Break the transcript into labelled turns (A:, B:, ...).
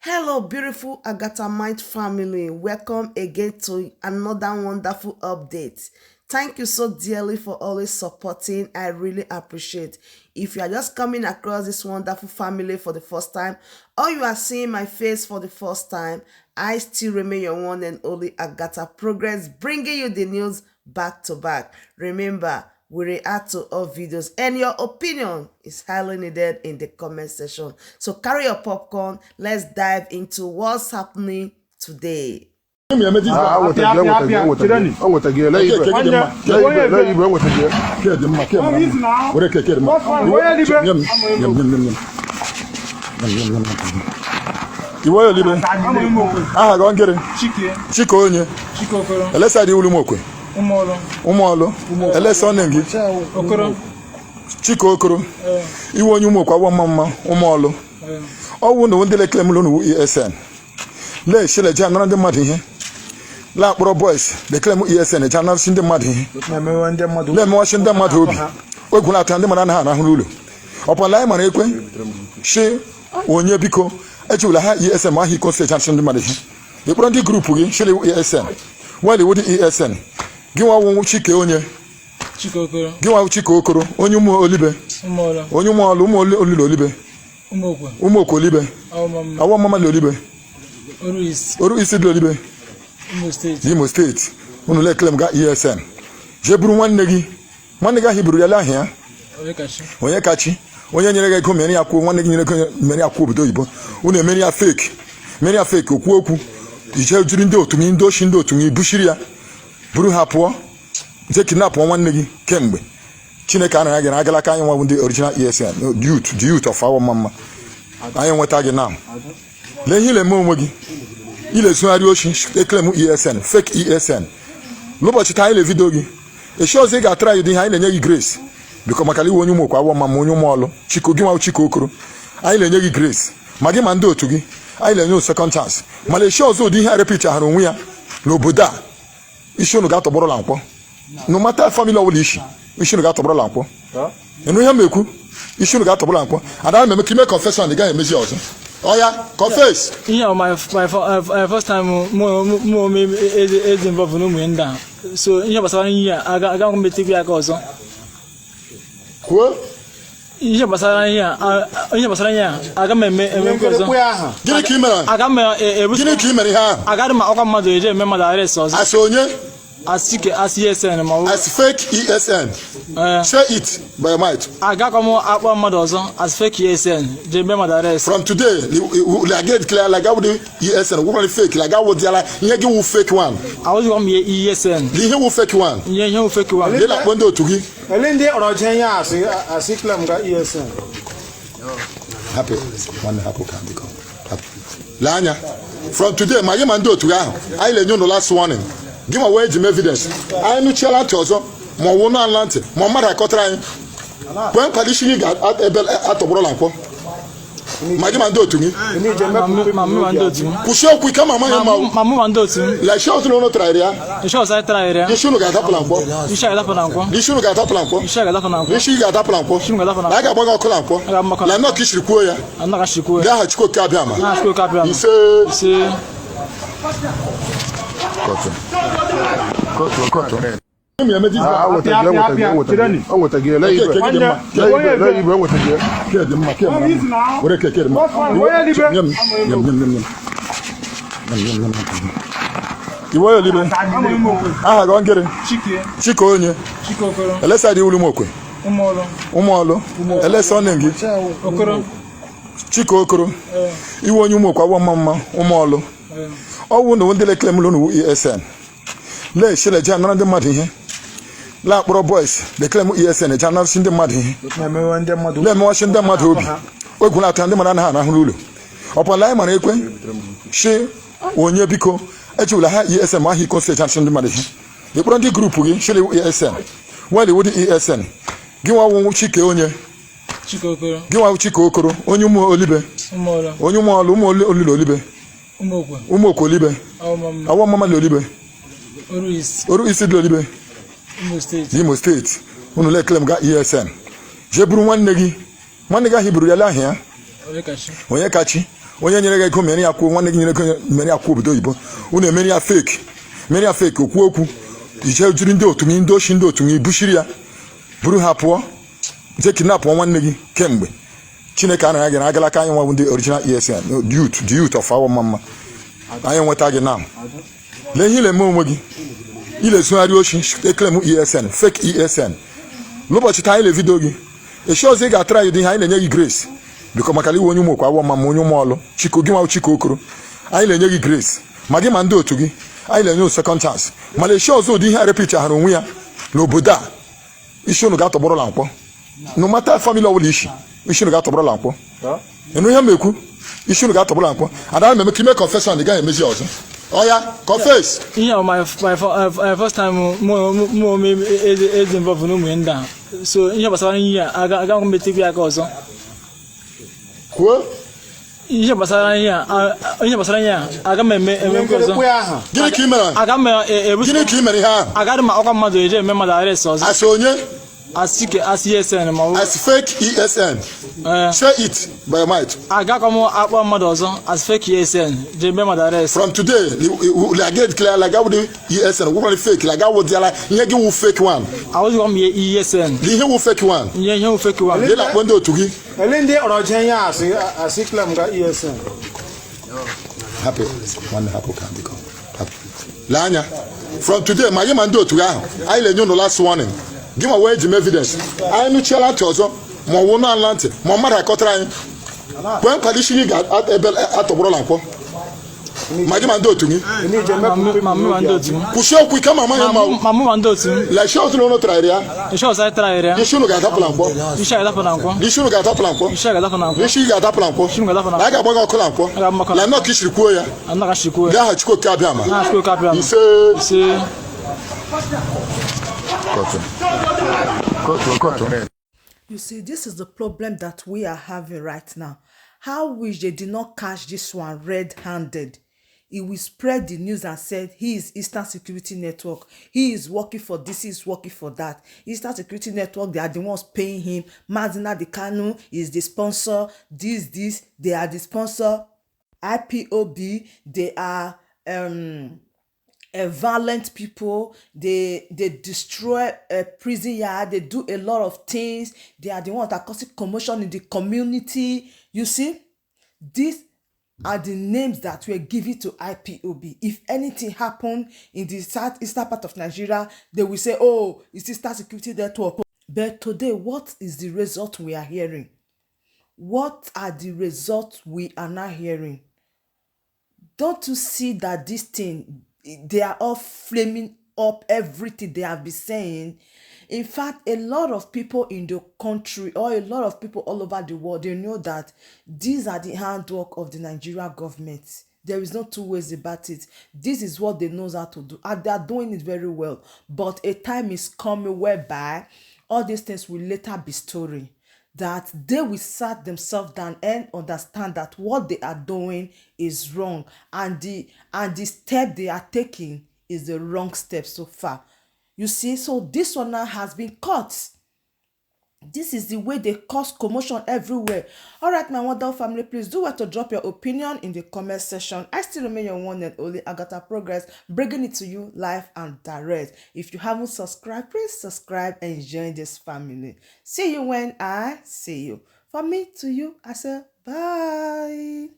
A: Hello, beautiful Agatha Mind family. Welcome again to another wonderful update. Thank you so dearly for always supporting. I really appreciate. If you are just coming across this wonderful family for the first time, or you are seeing my face for the first time, I still remain your one and only Agatha Progress, bringing you the news back to back. Remember, we react to all videos and your opinion is highly needed in the comment section. So carry your popcorn. Let's dive into what's happening today.
B: Iwe olibe aha gị ngịrị Chike onye elesa dị Ụlụmokwe Ụmụọlụ elesa ọnụ gị Chike Okoro iwe onye Ụmụokwe awọ mma mma Ụmụọlụ ọwụ na ndị lekele m lụnụ ESN lechile je anara ndị mmadụ ihe la akpọrọ boys lekele m ESN eje anarasị ndị mmadụ ihe na-emewachi ndị mmadụ obi ogwu na-atụ ndị mmadụ anaghị arahụ n'ụlọ ọpala anyị mara ekwe shi onye biko ejiwela ha ESN ma aha iko si eje ndị mmadụ ihe ịkpọrọ ndị group gị shiri ESN weli wụdị ESN gị nwa wụ Chike onye gị nwa Chike Okoro onye ụmụ olibe onye ụmụọlụ ụmụ olile olibe Ụmụokwe olibe awọ mama dị olibe oru isi dị olibe Imo steeti unu lekele m ga ESN jee buru nwanne gị nwanne gị ahụ iburu ya ahịa ya onye kachi onye nyere gị ego mere ya kwuo nwanne gị nyere ego mere ya kwuo obodo oyibo unu emere ya fake mere ya fake okwu okwu ije jiri ndị otu gị ndị oshi ndị otu gị bushiri ya buru ha pụọ jee kidnap nwanne gị kemgbe Chineke anaghị gị na agala aka anyị nwa ndị original ESN youth the youth of awọ mma mma anyị nweta gị now lee ihe ile eme onwe gị ile-esogharị oshi eklem ESN fake ESN n'ụbọchị taa anyị le video gị echi ọzọ ị ga-atara anyị ụdị ihe anyị na-enye gị grace biko maka iwe onye Ụmụokwe awọ mma ma onye Ụmụọlụ Chike gị nwa Chike Okoro anyị na-enye gị grace ma gị ma ndị otu gị anyị na-enye second chance mana echi ọzọ ụdị ihe a repeat ahụrụ onwe ya n'obodo a isi unu ga-atọgbọrọ la nkwọ no matter family ọbụla isi isi unu ga-atọgbọrọ la nkwọ ịnụ ihe m ekwu isi unu ga-atọgbọrọ la nkwọ ada m eme ka ime confession ị gaghị emezi ọzọ oya confess
C: ihe my my first time mụ ome ezi involve n'ụmụ ndị a so ihe gbasara ihe a agaghị m etikwu ya aka ọzọ
B: kwuo
C: ihe gbasara ihe a ihe gbasara ihe a aga m eme eme nke ọzọ
B: gịnị ka ị mere
C: aga m ebu
B: gịnị ka ị mere ihe ahụ
C: agaghị m akpọkwa mmadụ eje eme mmadụ arrest ọzọ
B: as onye
C: as Chike as ESN ma ọ
B: as fake ESN say it by your might
C: agakwa m akpọ mmadụ ọzọ as fake ESN jee mee mmadụ arrest
B: from today like get clear like awụdị ESN gwụkwara fake like awụdịala ihe gị wụ fake one
C: awụzikwa m ESN
B: ihe wụ fake one
C: ihe ihe wụ fake one
B: ndị na-akpọ ndị otu gị
D: Ele ndị ọrọ je ihe asị asị claim ga ESN
B: hapụ nwanne hapụ ka biko hapụ lee anya from today ma gị ma ndị otu gị ahụ anyị na-enye unu last warning gị ma wee ji m evidence anyị nụchiela ntị ọzọ ma ọ wụ na ntị ma mmadụ akọtara anyị kwee nkwado isi gị ga-ebe atọgbọrọla nkwọ ma gị ma ndị otu gị kwụsị okwu ike ma amaghị mma
C: ma mụ ma ndị otu m
B: la isi ọzọ unu tara ya
C: isi ọzọ anyị tara ya
B: isi unu ga-adapụla nkwọ
C: isi ga-adapụ na nkwọ
B: isi unu ga-adapụla nkwọ
C: isi ga-adapụ na nkwọ
B: isi ga-adapụla nkwọ
C: isi ga-adapụ na
B: a ga-agba gị ọkụ la nkwọ la nnọọ ka isiri kwuo ya
C: nnọọ ka isiri kwuo ya
B: n'aha Chukwu Okike Abịama
C: n'aha Chukwu Okike Abịama
B: ise
C: ise
B: kọtụ kọtụ kọtụ Iwe olibe aha gị ngịrị Chike onye elesa dị Ụlụmokwe Ụmụọlụ elesa ọnụ gị Chike Okoro iwe onye Ụmụokwe awọ mma mma Ụmụọlụ ọwụ na ndị lekele m lụnụ ESN lechile je anara ndị mmadụ ihe la akpọrọ boys lekele m ESN eje anarasị ndị mmadụ ihe na-emewachi ndị mmadụ obi ogwu na-atụ ndị mmadụ anaghị arahụ n'ụlọ ọpala anyị mara ekwe shi onye biko ejiwela ha ESN ma aha iko si eje ndị mmadụ ihe ịkpọrọ ndị group gị shiri ESN weli wụdị ESN gị nwa wụ Chike onye gị nwa Chike Okoro onye ụmụ olibe onye ụmụọlụ ụmụ olile olibe Ụmụokwe olibe awọ mama dị olibe oru isi dị olibe Imo steeti unu lekele m ga ESN jee buru nwanne gị nwanne gị ahụ iburu ya ahịa ya onye kachi Onye nyere gị ego mere ya kwuo, nwanne gị nyere ego mere ya kwuo obodo oyibo. Unu emere ya fake, mere ya fake, okwu okwu ije jiri ndị otu gị, ndị oshi, ndị otu gị bushiri ya, buru ha pụọ, jee kidnap nwanne gị. Kemgbe Chineke anaghị gị na agala aka anyị nwa ndị original ESN youth, the youth of Awo Mama, anyị nweta gị now. Lee ihe ị na-eme onwe gị, ị na-esogharị oshi, e-claim ESN, fake ESN. N'ụbọchị taa anyị na-evido gị echi ọzọ, ị ga-atara anyị ụdị ihe anyị na-enye gị grace biko, maka na iwe onye Ụmụokwu Awọ Mama, onye Ụmụọlụ. Chiko gị nwa, Chiko Okoro, anyị na-enye gị grace, ma gị ma ndị otu gị, anyị na-enye second chance. Mana echi ọzọ ụdị ihe a repeat ahụrụ onwe ya n'obodo a, isi unu ga-atọgbọrọla nkwọ. No matter family ọbụla isi, isi unu ga-atọgbọrọla nkwọ. Ịnụ ihe m ekwu? Isi unu ga-atọgbọrọla nkwọ. Ada m eme ka ime confession, ị gaghị emezi ọzọ. Ọya, confess.
C: Ihe a my first time mụ ome eze involve n'ụmụ ndị a, so ihe gbasara ihe a aga m metekwa ya aka ọzọ.
B: Kwuo.
C: Ihe gbasara ihe a, aga m eme emekwa ọzọ.
D: Ekwe aha.
B: Gịnị ka ị mere?
C: Aga m ebuso.
B: Gịnị ka ị mere ihe ahụ?
C: Agaghị m akpọkwa mmadụ eje eme mmadụ arrest ọzọ.
B: Asị onye?
C: Asị ke asị ESN ma ọ bụ
B: As fake ESN.
C: Ee.
B: Say it by your might.
C: Agakwa m akpọ mmadụ ọzọ as fake ESN je eme mmadụ arrest.
B: From today, like get clear, like I would ESN gwụkwara fake, like I would ihe gị wụ fake one.
C: Awụzikwa m ihe ESN.
B: Ihe wụ fake one.
C: Ihe wụ fake one.
B: Gị na-akpọ ndị otu gị.
D: Ele ndị ọrọ je ihe asị asị claim ga ESN.
B: Hapụ nwanne, hapụ ka biko, hapụ. Lee anya, from today, ma gị ma ndị otu gị ahụ, anyị na-enye unu last warning. Gị ma wee ji m evidence, anyị nụchiela ntị ọzọ, ma ọ wụ na ntị ma mmadụ akọtara anyị, kwee nkwado isi gị ga-ebe atọgbọrọla nkwọ, ma gị ma ndị otu gị.
C: Ma mụ ma ndị otu m.
B: Kwụsị okwu ike ma amaghị mma.
C: Ma mụ ma ndị otu m.
B: Lee ọzọ na ụnụ tara ya.
C: Isi ọzọ anyị tara ya.
B: Isi unu ga-adapụla nkwọ.
C: Isi ga-adapụ na nkwọ.
B: Isi unu ga-adapụla nkwọ.
C: Isi ga-adapụ na nkwọ.
B: Isi gị ga-adapụla nkwọ.
C: Isi m ga-adapụ na
B: Na a ga-agba gị ọkụ na nkwọ.
C: A ga-agba m ọkụ na
B: Na nnọọ ka isiri kwuo ya.
C: Anọ ka shikwuo ya.
B: Gaa aha Chukwu Okike abịa ma.
C: Na Chukwu Okike abịa ma.
B: Ise.
C: Ise.
B: Kọtụ. Kọtụ, kọtụ.
A: You see, this is the problem that we are having right now. How wish they did not catch this one red-handed. He will spread the news and said he is Eastern Security Network. He is working for this, he is working for that. Eastern Security Network, they are the ones paying him. Mazi Nnamdi Kanu is the sponsor. This, they are the sponsor. IPOB, they are violent people. They destroy a prison yard. They do a lot of things. They are the ones that causing commotion in the community. You see, these are the names that were given to IPOB. If anything happened in the southeastern part of Nigeria, they will say, "Oh, it's Eastern Security Network." But today, what is the result we are hearing? What are the results we are now hearing? Don't you see that this thing, they are all flaming up everything they have been saying? In fact, a lot of people in the country or a lot of people all over the world, they know that these are the handwork of the Nigeria government. There is no two ways about it. This is what they know how to do, and they are doing it very well. But a time is coming whereby all these things will later be story, that they will sat themselves down and understand that what they are doing is wrong and the step they are taking is the wrong step so far. You see, so this one now has been caught. This is the way they cause commotion everywhere. All right, my wonderful family, please do well to drop your opinion in the comment section. I still remain your one and only Agatha Progress, bringing it to you live and direct. If you haven't subscribed, please subscribe and join this family. See you when I see you. From me to you, I say bye.